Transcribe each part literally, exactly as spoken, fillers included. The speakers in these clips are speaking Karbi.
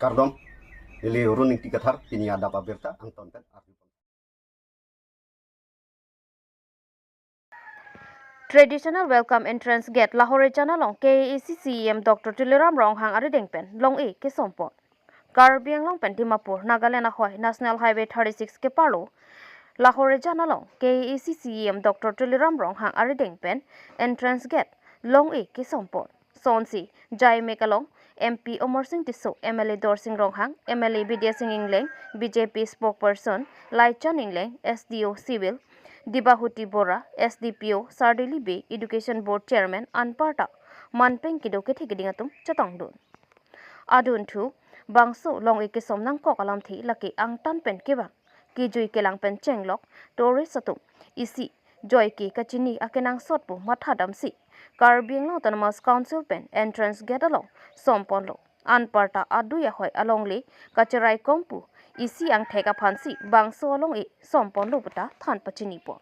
Kardom, neli Run Ingti Kathar, pini adap abirta angton pen arju. Traditional Welcome Entrance Gate Lahorijan along K A A C C E M Doctor Tuliram Ronghang arideng pen long-e kesompon. Karbi Anglong pen Dimapur, Nagaland ahoi National Highway thirty-six keparlo Lahorijan along K A A C C E M Doctor Tuliram Ronghang arideng pen entrance gate long-e kesompon. Sonsi jaimek along M P Amarsing Tisso, M L A Dorsing Ronghang, M L A Bidya Sing Engleng, B J P spokesperson Laichan Engleng, S D O Civil Dibahuti Bora, S D P O Sardili Bey, Education Board Chairman anparta manpeng kedo kethe keding atum chetongdun. Adunthu bangso long-e kesom nangkok alamthe lake angtan pen kevang, kejui kelang pen chenglok tourist atum isi joike kachini akenangsot pu mathadamsi Karbi Anglong Autonomous Council pen entrance gate along somponlo. Anparta adui ahoi alongle kacherai kom pu isi angthek aphansi bangso along-e somponlo puta than pachinipon.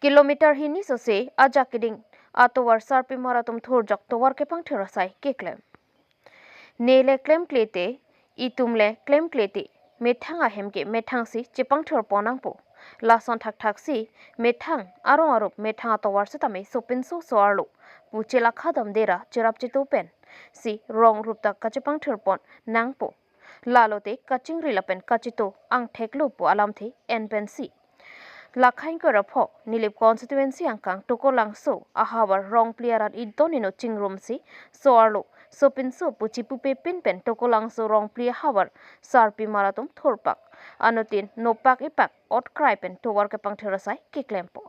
Kilometer hini sose ajak keding atovar sarpimar atum thurjak tovar kepangthir asai keklem. Ne le klemkle te, itum le klemkle te, methang ahem ke methangsi chepangthirpon nangpo. Lason thakthaksi methang arong arup methang atovar setame sopinso so-arlo pu chelakha damdera cherap cheto pensi rong rup ta kachepangthirpon nangpo. Lalote kachingri lapen kacheto angtheklo pu alamthe en pensi. Lakhain kerapho Nilip constituency angkang Tokolangso ahavar Rongpli arat idon inut chingrumsi so-arlo sopinso pu chipupepin pen Tokolangso Rongpli ahavar sarpimar atum thurpak. Anuttin nopak ipak otkrai pen tovar kepangthir asai keklempon.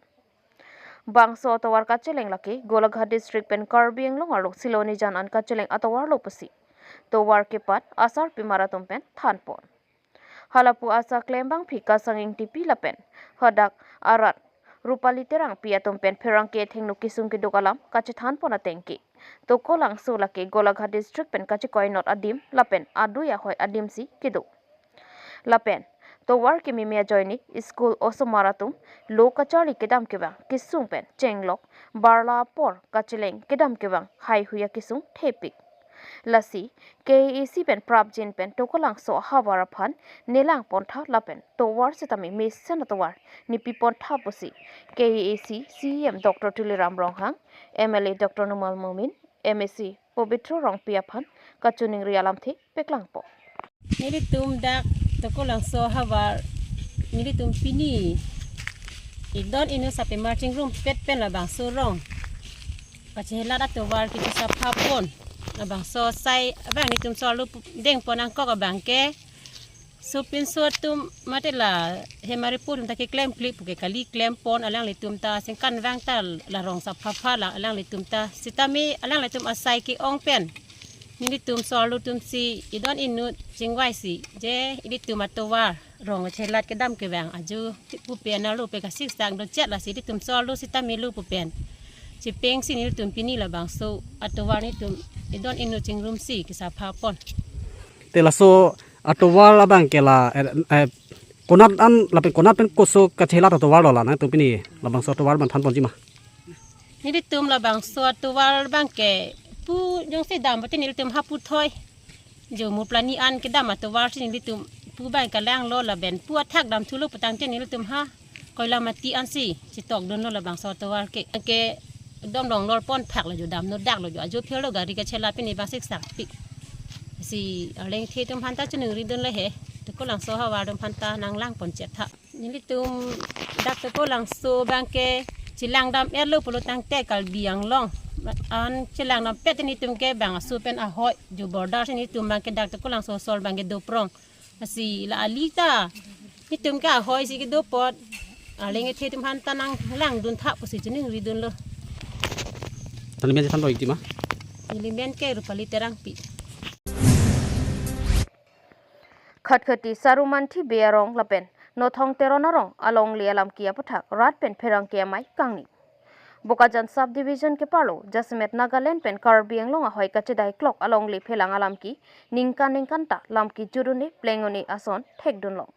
Bangso atovar kacheleng lake Golaghat district pen Karbi Anglong arlo Silonijan an kacheleng atovarlo pusi tovar kepat asarpimar atum pen thanpon. Halapu asa klembangpi Kasang Ingtipi lapen hadak arat Rupali Terangpi atum pen pherangke thengno kesung keduk alam kachethanpon atengke Tokolangso lake Golaghat district pen kachekoinot adim lapen adui ahoi adimsi kedo. Lapen tovar kememe ajoine school osomar atum lo kacharli kedam kevang kesung pen chenglok barla apor kacheleng kedam kevang haihui akesung thepik. Lasi K A A C pen prapjin pen Tokolangso ahavar aphan nelangpon tha lapen tovar setame mesen atovar nepipontha pusi K A A C C E M Doctor Tuliram Ronghang, M L A Doctor Numal Momin, M A C Pobitro Rongpi aphan kachiningri alamthe peklangpo. Nelitum dak Tokolangso ahavar nelitum pini idon inut sarpimar chingrumpet pen labangso rong kachelat atovar kachesapha pon. Labangso asai abang nelitum so-arlo pu-, dengpon nangkok abang ke sopinso atum mate la hemaripo atum ta keklemkle puke kali klempon, alanglitum ta singkan vang ta la rong saphapha la alanglitum ta. Sitame alanglitum asai ke-ong pen nelitum so-arlo atumsi idon inut chingvaisi je ilitum atovar rong chelat kedam kevang aju pupen arlo pe kasiksak do chet lasi ilitum so-arlo sitame lo pupen chepengsi nelitum pini labangso atovar nelitum idon inut chingrumsi kesapha pon. Te laso atovar abang ke la, eh, eh, konat an lapen konat pen koso kachelat atovarlo la nangtum pini labangso atovar abang thanponji ma? Nelitum labangso atovar abang ke pu jongsi dam pute nelitum ha puthoi. Jo Muplani an kedam atovar si nelitum pu abang kalanglo lapen pu athak damthulo putangte nelitum ha Koilamati ansi chetokdunlo labangso atovar ke. Ke dom dong lor pon phak lo jo damno dak lo jo ajo phirlo gari kachelat pini abang siksakpik. Si arleng the atum aphanta chiningridunlo he. Tokolangso ahavar atum aphanta nanglangpon chet tha. Nelitum dak Tokolangso abang ke chelangdam-etlo pulo tangte Karbi Anglong an chelangdampet nelitum ke bang aso pen ahoi jo border si nelitum abang ke dak Tokolangso asor abang ke doprong. Lasi la ali ta nelitum ke ahoi si kedo apot arleng kethe atum aphanta nanglangdun tha pusi chiningridunlo. Tani men than doi ti ma? Neli men ke Rupali Terangpi. Khatkhati Sarumanthi Bey arong lapen Nothong Teron arong alongle alam ke aputhak rat pen pherangke amei kangni. Bokajan Sub Division keparlo jasemet Nagaland pen Karbi Anglong ahoi kachedai klok alongle phelang alam ke ningkan ningkan ta lam ke jut un-e pleng un-e ason thekdunlo.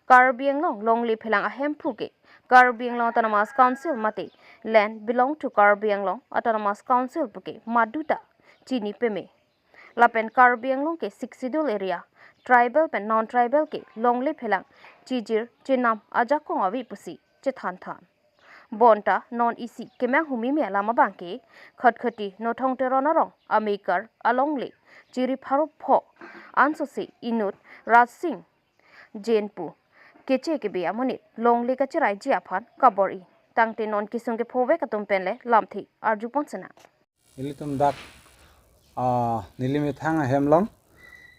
Karbi Anglong longle phelang ahemphu ke Karbi Anglong Autonomous Council mate land belong to Karbi Anglong Autonomous Council puke maduta chini peme. Lapen Karbi Anglong ke Sixth Schedule area, tribal pen non-tribal ke longle phelang chijir chenam ajakong ave pusi chethan than. Bonta non isi kemanghumeme alam abang ke Khatkhati Nothong Teron arong amekar alongle chiri pharo pho ansose inut Raj Singh Jain pu keche kebe amonit longle kachiraiji aphan kabor-i. Tangte non kesung kephovek atum pen le lamthe arjupon sena. Nelitum dak, ah, neli methang ahem along,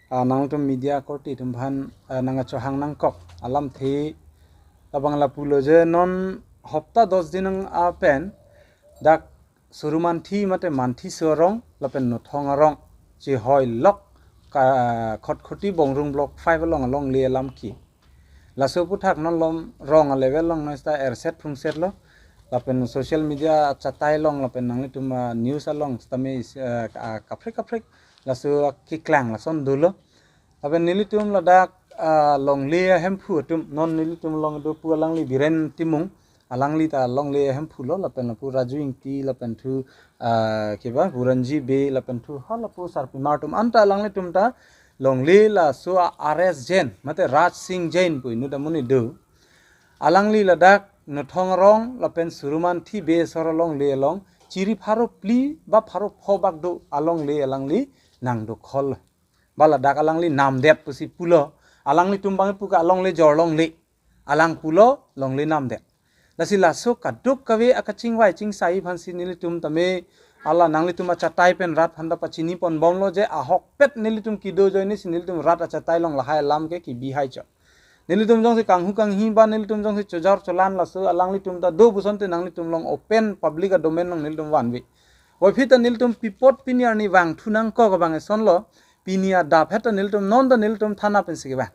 ah, nangtum media korte atum aphan, ah, nangkachohang nangkok alamthe labang lapulo je non hopta dos din nang apen dak Surumanthi mate Manthiso arong lapen Nothong arong chihoi lok ka Khatkhati Bongrung Block five along alongle alam ke. Laso aphuthak non lom rong a level along non sita erset phungset lo. Lapen social media achatai along lapen nanglitum, ah, news along sitame, ah, ah, kaprek kaprek laso keklang lason dolo. Lapen nelitum ladak, ah, longle ahemphu atum non nelitum along do pu alangli Biren Timung, alangli ta longle ahemphu lo, lapen lapu Raju Ingti, lapen thu, ah, keba Buranji Bey, lapen thu ha lapu sarpimar atum anta alanglitum ta longle laso a R S Jain mate Raj Singh Jain pu inut amonit do. Alangli ladak Nothong arong lapen Surumanthi Bey asor alongle along chiri pharo phli ba pharo pho bak do alongle alangli nangdokhol. Ba ladak alangli namdet pusi pulo. Alanglitum abang pu ke alongle jor longle. Alang pulo longle namdet. Lasi laso kadokave akachingvai chingsai aphansi nelitum tame hala nanglitum achatai pen rat aphan ta pachiniponbomlo je ahokpet nelitum kedo ajoinesi nelitum rat achatai along lahai alam ke kebihai chot. Nelitum jongsi kanghu kanghi ba nelitum jongsi chojor cholan laso alanglitum ta do pusonte nanglitum along open public a domain along nelitum vanve. Puvoiphit ta nelitum pi apot pini arni vangthu nangkok abang esonlo, pini adap het ta nelitum non ta nelitum thana pensi kevang.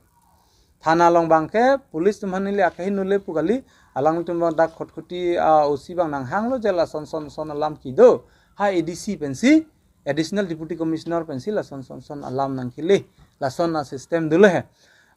Thana along abang ke police atum aphan neli akehingno le pu kali, alanglitum abang dak Khatkhati, ah, O C abang nanghanglo je lason son son alam kedo. Ha A D C pensi, Additional Deputy Commissioner pensi lason son son alam nangkele. Lason a system dolo he.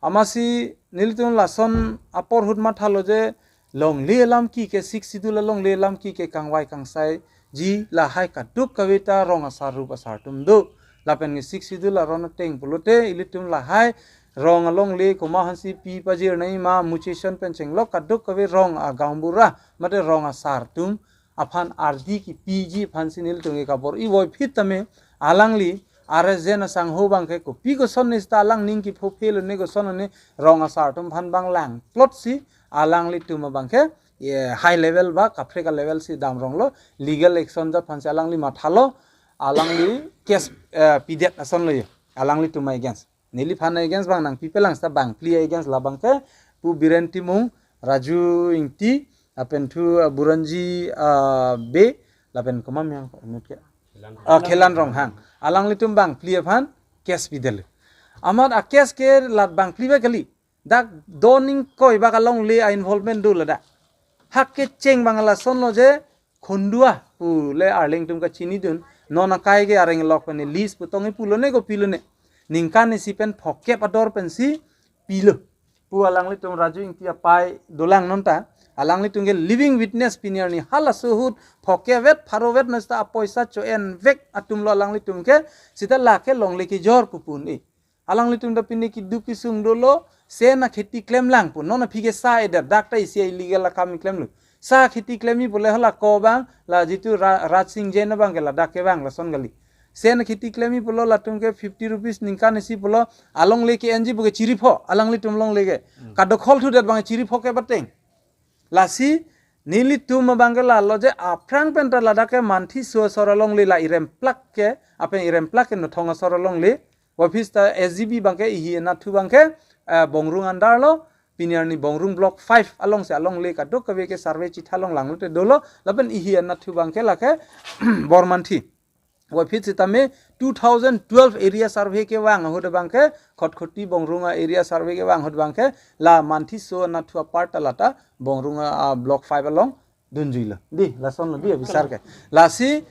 Amatsi nelitum lason apor ahut mathalo je longle alam ke ke Sixth Schedule alongle alam ke ke kangvai kangsaiji lahai kadokave ta rong asar rup asar atum do. Lapen ke Sixth Schedule aron ateng pulote ilitum lahai rong alongle komat aphansi pi pajir nangji ma mutation pen chenglok kadokave rong a gaonbura mate rong asar atum aphan ardi kepiji aphansi nelitum ke kabor-i. Puvoiphit tame alangli R S Jain asangho abang ke kopi kosonne sita alang ning kepho phelo ne kosonne rong asar atum aphan abang langplotsi alanglitum abang ke, ye, high level ba kaprek a level si damronglo, legal action jat aphansi alangli mathalo, alangli case, eh, pidet asonlo ye alanglitum against. Neliphan against abang nangpipelang sita bangphli against labang ke pu Biren Timung, Raju Ingti, lapen thu, ah, Buranji, ah, Bey, lapen komat yang inut ke, ah, Khelan Ronghang. Alanglitum bangphli aphan case pidetlo. Amat a case ke la bangphli ba kali. Dak doning koi ba kalongle a involvement do ladak. Hak kecheng abang lasonlo je Khondua pu le arleng atum kachinidun, non akai ke areng lok pen list pu tong ipulone kopilone. Ningkan isi pen phokep ador pensi pilo. Pu alanglitum Raju Ingti apai dolang nonta, alanglitum ke living witness pini arni halaso ahut phokep vet pharo vet nasta apoisa cho-envek atumlo alanglitum ke, sita lake longle kejor pu pu un-e. Alanglitum ta pini keduk kesung dolo, sen akheti klemlang pu. Non aphi ke sa eder, dak ta isi illegal akam klemlo. Sa akheti klemji pule hala ko abang, la jitu Ra-, Raj Singh Jain abang ke ladak kevang lason kali. Sen akheti klemji pulo latum ke fifty rupees ningkan isi pulo, alongle ke-enji pu ke chiri pho, alanglitum longle ke. Hmm. Kadokhol thudet abang chiri pho ke bateng. Lasi nelitum abang ke lalo je aphrang pen ta ladak ke Manthiso asor alongle la iremplak ke, apen iremplak ke Nothong asor alongle. Office ta S G B abang ke ihi anatthu abang ke, eh, Bongrung under lo, pini arni Bongrung Block five alongsi alongle kadokave ke survey chitha longlanglote dolo, lapen ihi anatthu abang ke lake Bormanthi. Puvoiphit sitame two thousand twelve area survey kevang ahut abang ke, Khatkhati Bongrung a area survey kevang ahut abang ke, la Manthiso anatthu apart ta lata Bongrung a, a Block five along dunjuilo. Dei, lasonlo dei abisar ke. Lasi,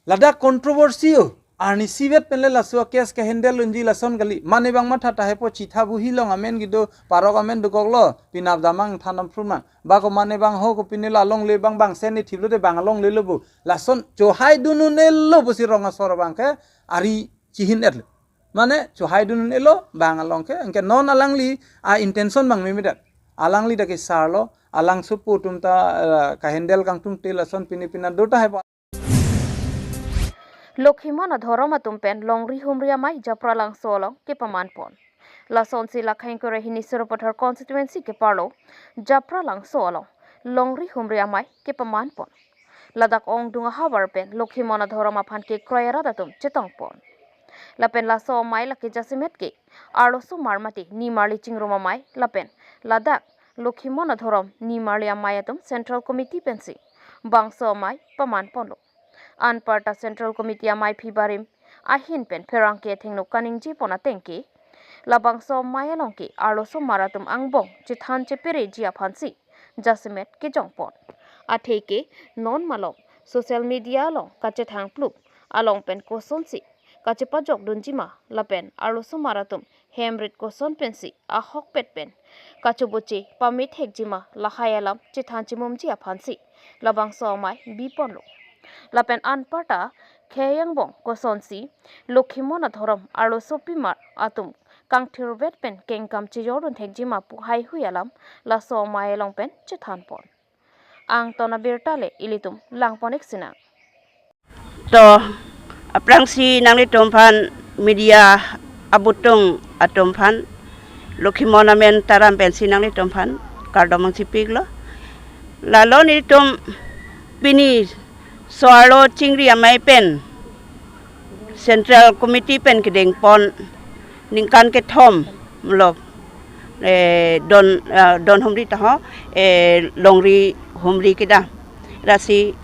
ladak controversy o. Arnisi vet pen le laso case ke handle unji lason kali. Mane abang matha tahai po chitha buhi along amen kedo, parok amen dokoklo, penap damnang than damphru nang. Ba ko mane abang ho kopine la longle abang bang sen ni thiplo de bang longle lo bo. Lason chohai dun un-elo pusi rong asor abang ke ari kihin-etlo. Mane chohai dun-elo bang along ke, anke non alangli a-intention bang memedet. Alangli dak kesarlo, alangsopo atum ta, eh, ka-handle kangtung te lason pini pina dota hai. Lokhimon adhorom atum pen longri humri amei Japralangso along kepaman pon. Lasonsi la Khengkere hini Sarupathar constituency keparlo Japralangso along longri humri amei kepaman pon. Ladak ongdung ahavar pen Lokhimon adhorom aphan kekroi arat atum chetong pon. Lapen laso amei lake jasemet ke arloso mar mate nimarli chingrum amei lapen ladak Lokhimon adhorom nimarli amei atum Central Committee pensi bangso amei paman ponlo. Anparta Central Committee ameiphi barim ahin pen pherangke athengno kaningje pon ateng ke, labangso amei along ke arloso mar atum angbong chethan chepereji aphansi jasemet kejong pon. Athe ke non malom social media along kachethang plup along pen kosonsi kachepajok dunji ma lapen arloso mar atum hem rit koson pensi ahokpet pen kachoboche pamethekji ma lahai alam chethan chemumji aphansi labangso amei bi ponlo. Lapen anparta khei angbong kosonsi Lokhimon adhorom arloso pimar atum kangthirvet pen kengkam chejor dunthekji ma pu haihui alam laso amei along pen chethan pon. Angton abirta le ilitum lang pon-ik sinang. To, aphrangsi nanglitum aphan media abutung atum aphan Lokhimon amen taram pensi nanglitum aphan kardom nangchipiklo. Lalo nelitum pini so-arlo chingri amei pen Central Committee pen kedeng pon ningkan kethom lo, eh, don, eh, don humri ta ho, eh, longri humri kedam. Lasi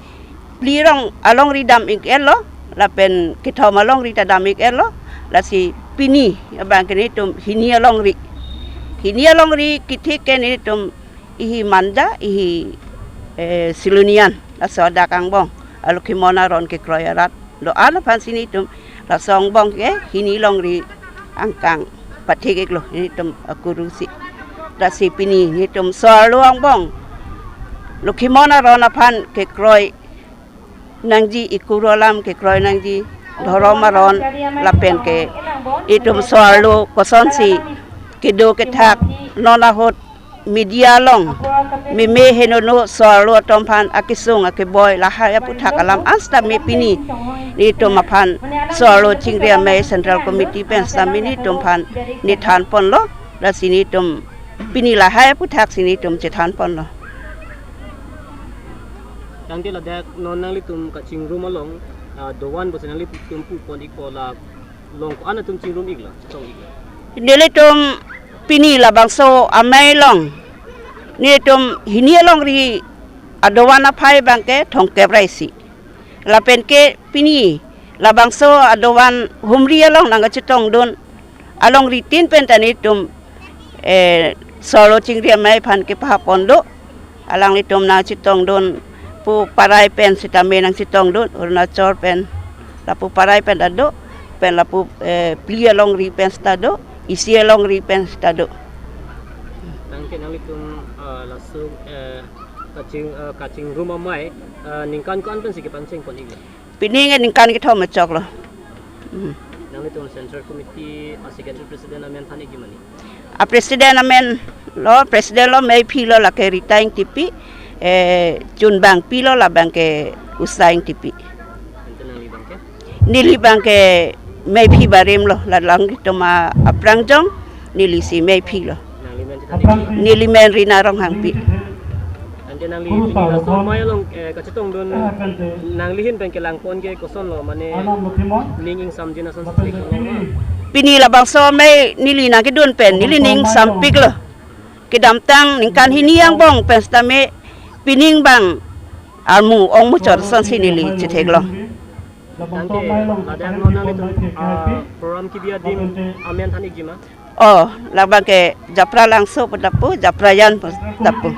phli rong alongri dam-ik-etlo, lapen kethom alongri ta dam-ik-etlo, lasi pini abang ke nelitum hini alongri. Hini alongri kithik ke nelitum ihi Manja, ihi, eh, Silonijan, laso adak angbong a Lokhimon aron kekroi arat do-an aphansi nelitum laso angbong ke hini longri angkang pathik-iklo nelitum akurusi. Lasi pini nelitum so-arlo angbong Lokhimon aron aphan kekroi nangji, ikuru alam kekroi nangji, dhorom aron lapen ke itum so-arlo kosonsi kedo kethak non ahut media along meme henono so-arlo atum aphan akesung akeboi lahai aputhak alam an sitame pini nelitum aphan so-arlo chingri amei Central Committee pen sitame nelitum aphan nethan ponlo. Lasi nelitum pini lahai aputhak si nelitum chethan ponlo. Tangte ladak non nanglitum kachingrum along, ah, dovan pusi nanglitum pu pon-ikpo, la along ko-an atum chingrum-iklo, chetong-iklo? Nelitum pini labangso amei along nelitum hini alongri adovan aphai abang ke thomkep ra isi. Lapen ke pini labangso adovan humri along nangkachetongdun alongri tin pen ta nelitum, eh, so-arlo chingri amei aphan kepahapon do. Alanglitum nangchetongdun pu Parai pen sitame nangchetongdun, Arunachal pen, lapu Parai pen ta do, pen lapu, eh, phli alongri pen sita do, isi alongri pen sita do. Tangte nanglitum, eh, laso, eh, kaching, eh, kachingrum amei, eh, ningkan ko-an pensi kepangcheng pon-iklo? Pini ke ningkan kethom choklo. Hmm. Nanglitum Central Committee a Secretary President amen than-ikji ma ni? A President amen lo, President lo meiphi lo, lake Rita Ingtipi, eh, chunbangpi lo, labang ke Usha Ingtipi. Ante nangli abang ke? Neli abang ke meiphi barim lo, la alanglitum aphrang jong neli si meiphi lo. Nangli men chethan-ikji? Neli men Rina Ronghangpi. Ante nangli pini laso amei along, eh, kachetongdun nangli ahin pen kelang pon ke kosonlo, mane ning ingsamjin ason si theklonglo? Pini labangso amei neli nangkedun pen neli ning ingsampiklo. Kedamtang ningkan hini angbong pen sitame pining abang armu ongmuchot asonsi neli chetheklong. Tangte ladak non nanglitum, ah, program kebi adim amen than-ikji ma? Oh, labang ke Japralangso pu ta pu, Japrajan pu ta pu.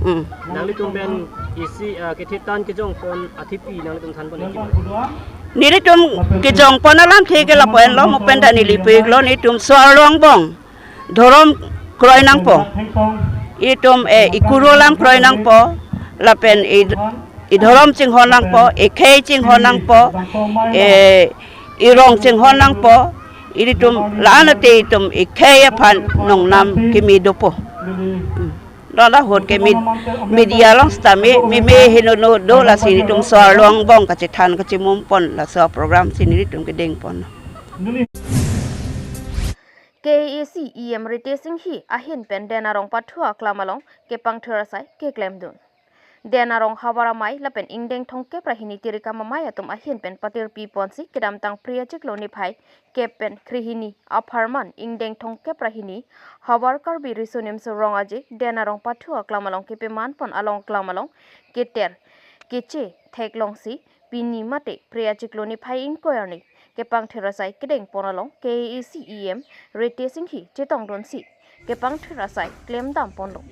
Hmm. Nanglitum pen isi, ah, kethitan kejongpon athepi nanglitum than pon-ikji ma? Nelitum kejongpon alamthe ke lapu-an lo, mo pen ta neli pu-iklo, nelitum so-arlo angbong dhorom kroi nangpo. Itum, eh, ikuru alam kroi nangpo. Lapen i, idhorom chinghon nangpo, ikhei chinghon nangpo. Eh, Irong chinghon nangpo, ilitum la-an ate itum ikhei aphan nongnam kimi dopo. Hmm. Dona hot ke mid-, media along sitame meme henono do, lasi nelitum so-arlo angbong kachethan kachimum pon, laso program si nelitum kedeng pon. K A A C E M Ritesh Enghi ahin pen Den Arong pathu aklam along kepangthir asai keklemdun. Den Arong Havar Amei lapen ingdeng thomkep ra hini Tirikam Amei atum ahin pen patirpi ponsi kedamtang Phre achiklo niphai kep pen kre hini apharman ingdeng thomkep ra hini Havar Karbi Riso Nimso Rong Aje Den Arong pathu aklam along kepeman pon along aklam along keter keche theklongsi pini mate Phre achiklo niphai ingkoi arni kepangthir asai kedeng pon along K A A C E M Ritesh Enghi chetongdunsi kepangthir asai klemdam ponlo.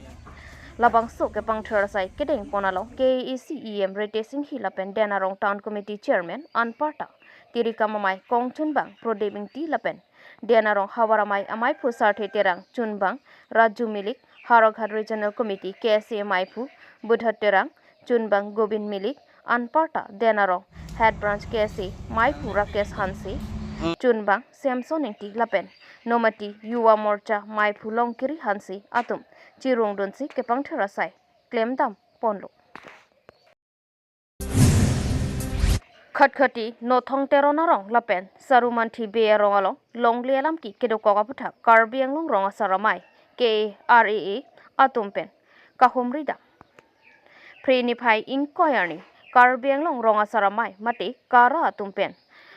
Labangso kepangthir asai kedeng pon along K A A C E M Ritesh Enghi lapen Den Arong Town Committee Chairman anparta Tirikam Amei kongchunbang Prodip Engti lapen Den Arong Havar Amei ameiphu Sarthe Terang, chunbang Raju Milik, Howraghat Regional Committee K S A ameiphu Budhat Terang, chunbang Gobind Milik, anparta Den Arong Head Branch K S A ameiphu Rakesh Hanse, chunbang Samson Engti lapen Nomati Yuva Morcha ameiphu Longkiri Hanse atum chirungdunsi kepangthir asai klemdam ponlo. Khatkhati Nothong Teron Arong lapen Sarumanthi Bey Arong along longle alam ke kedokok aputhak Karbi Anglong Rong Asar Amei, K A R A A atum pen kahumri dam. Phre niphai ingkoi arni Karbi Anglong Rong Asar Amei mate KARA atum pen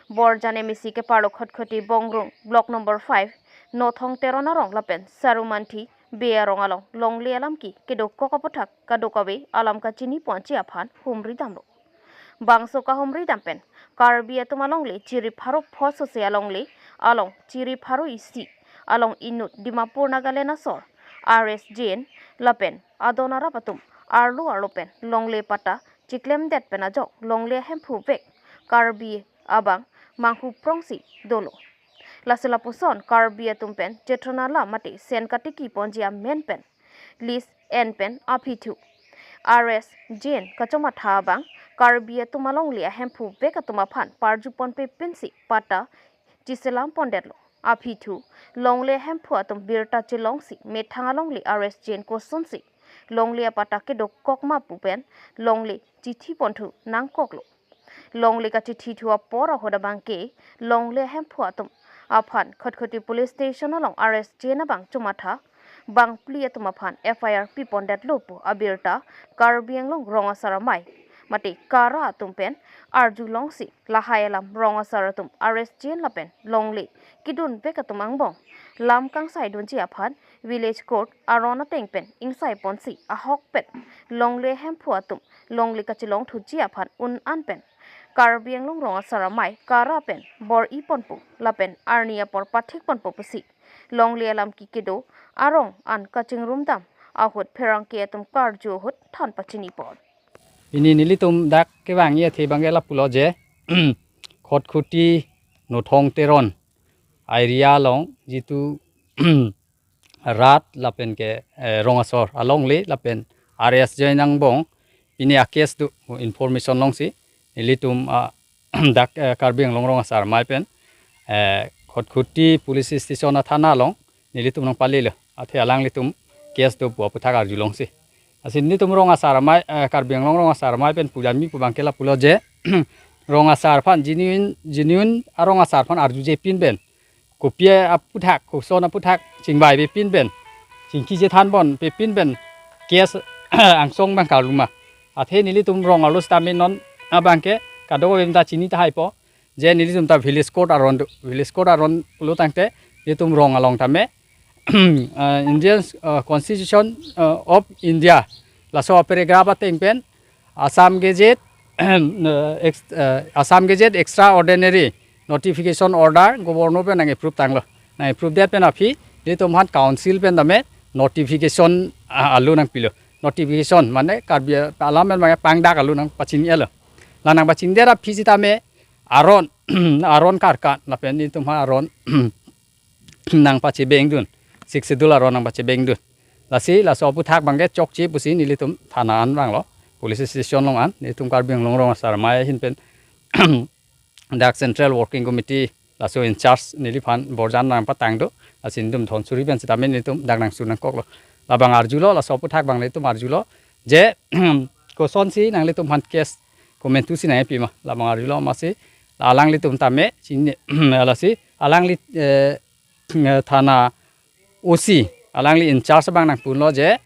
Borjan M A C keparlo Khatkhati Bongrung Block number five Nothong Teron Arong lapen Sarumanthi Bey Arong along longle alam ke kedokok aputhak kadokave alam kachini ponji aphan humri damlo. Bangso kahumri dam pen Karbi atum alongle chiri pharo phosose alongle along chiri pharo isi along inut Dimapur Nagaland asor R S Jain lapen adon arap atum arlo arlo pen longle patta chiklemdet pen ajok longle ahemphu vek Karbi abang manghu prongsi dolo. Lasi lapuson Karbi atum pen Jetronala mate sen katiki ponji amen pen lease en pen aphi thu R S Jain kachomatha abang Karbi atum alongle ahemphu vek atum aphan parju ponpe pinsi patta chiselam pondetlo. Aphi thu longle ahemphu atum birta chelongsi methang alongle R S Jain kosonsi longle apatta kedokok ma pu pen longle chithi ponthu nangkoklo. Longle kachithi thu apor ahut abangke longle ahemphu atum aphan Khatkhati Police Station along R S Jain abang chomatha bangphli atum aphan F I R pipondetlo pu abirta Karbi Anglong Rong Asar Amei mate KARA atum pen arjulongsi lahai alam Rong Asar atum R S Jain lapen longle kedun vek atum angbong lam kangsaidunji aphan Village Court aron ateng pen ingsai ponsi ahokpet longle ahemphu atum longle kachelong thuji aphan un-an pen Karbi Anglong Rong Asar Amei KARA pen bor-i ponpo lapen arni apor pathik ponpo pusi longle alam ke kedo arong an kachingrum dam ahut pherangke atum karju ahut than pachini pon. Pini nelitum dak kevangji athe abangke lapulo je Khatkhati Nothong Teron area along jitu rat lapen ke, eh, Rong Asar alongle lapen R S Jain angbong pini a-case do information longsi nelitum, ah, dak, eh, Karbi Anglong Rong Asar Amei pen, eh, Khatkhati Police Station athana along nelitum nangpalilo athe alanglitum case do pu aputhak arjulongsi. Lasi nelitum Rong Asar Amei, eh, Karbi Anglong Rong Asar Amei pen pujanmi pu abangke lapulo je Rong Asar aphan genuine, genuine a-Rong Asar aphan arjuje pin pen kopi aputhak, koson aputhak chingvaive pin pen, chingkije than ponpe pin pen case angsong abang karlu ma. Athe nelitum rong arlo sitame non abangke kadokave ta chini tahaipo je nelitum ta Village Court aron do, Village Court aron pulo tangte nelitum rong along tame uh, Indian, uh, Constitution, uh, of India laso paragraph ateng pen Assam Gazette, uh, ex-, uh, Assam Gazette extraordinary notification order Governor pen nang-approve tanglo. Nang-approve det pen aphi nelitum aphan Council pen tame notification, uh, alo nangpilo. Notification mane Karbi alam pen mane pangdak alo nangpachini-elo. La nangpachinidet aphi sitame aron, aron karkan lapen nelitum aphan aron nangpachebengdun, Sixth Schedule aron nangpachebengdun. Lasi laso aputhak abangke chokche pusi nelitum thana an vanglo, police station along an, nelitum Karbi Anglong Rong Asar Amei ahin pen dak Central Working Committee laso in charge neliphan borjan nangpatang do, lasi nelitum Dhansiri pen sitame nelitum dak nangsu nangkoklo. Labang arjulo, laso aphuthak abang nelitum arjulo je kosonsi nanglitum aphan case komantusi nangpima, labang arjulo. Amatsi alanglitum tame chini, lasi alangli, eh, thana O C, alangli in charge abang nangpulo je,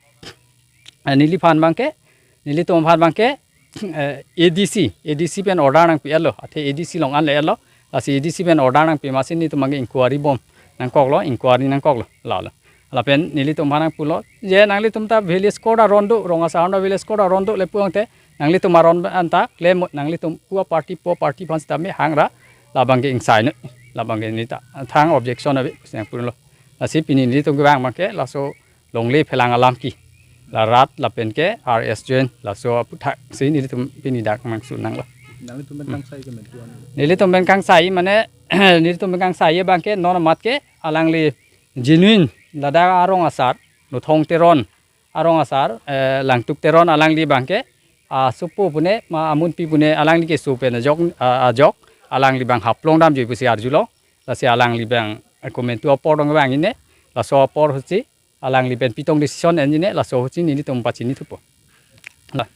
eh, neliphan abangke, nelitum aphan abangke, eh, A D C, A D C pen order nangpi-etlo, athe A D C along an le-etlo, lasi A D C pen order nangpi amatsi nelitum abangke inquiry bom nangkoklo, inquiry nangkoklo, lalo. Lapen nelitum aphan nangpulo je nanglitum ta village court aron do, rong asar aron ta village court aron do le pulote, nanglitum aron anta claim nanglitum pu aparty pu aparty aphan sitame hangra, labangke ingsainoi, labangke neli ta thang objection ave pusi nangpulo. Lasi pini nelitum kevang abangke laso longle phelang alam ke, la rat lapen ke R S join, laso aphuthaksi nelitum pini dak nangsu nanglo. Nanglitum pen kangsai ke mentuan. Nelitum pen kangsai mane, nelitum pen kangsai abangke non amat ke alangli genuine ladak arong asar, Nothong Teron arong asar, eh, Langtuk Teron alangli abangke, ah, sopo pune, ma amunpi pune alangli keso pen ajok, ah, ajok, alangli abang haplong damjoi pusi arjulo, lasi alangli abang, eh, komantu apor dong abang ine, laso apor ahutsi, alangli pen pitong decision en ine, laso ahutsi nelitum pachini thupo. La.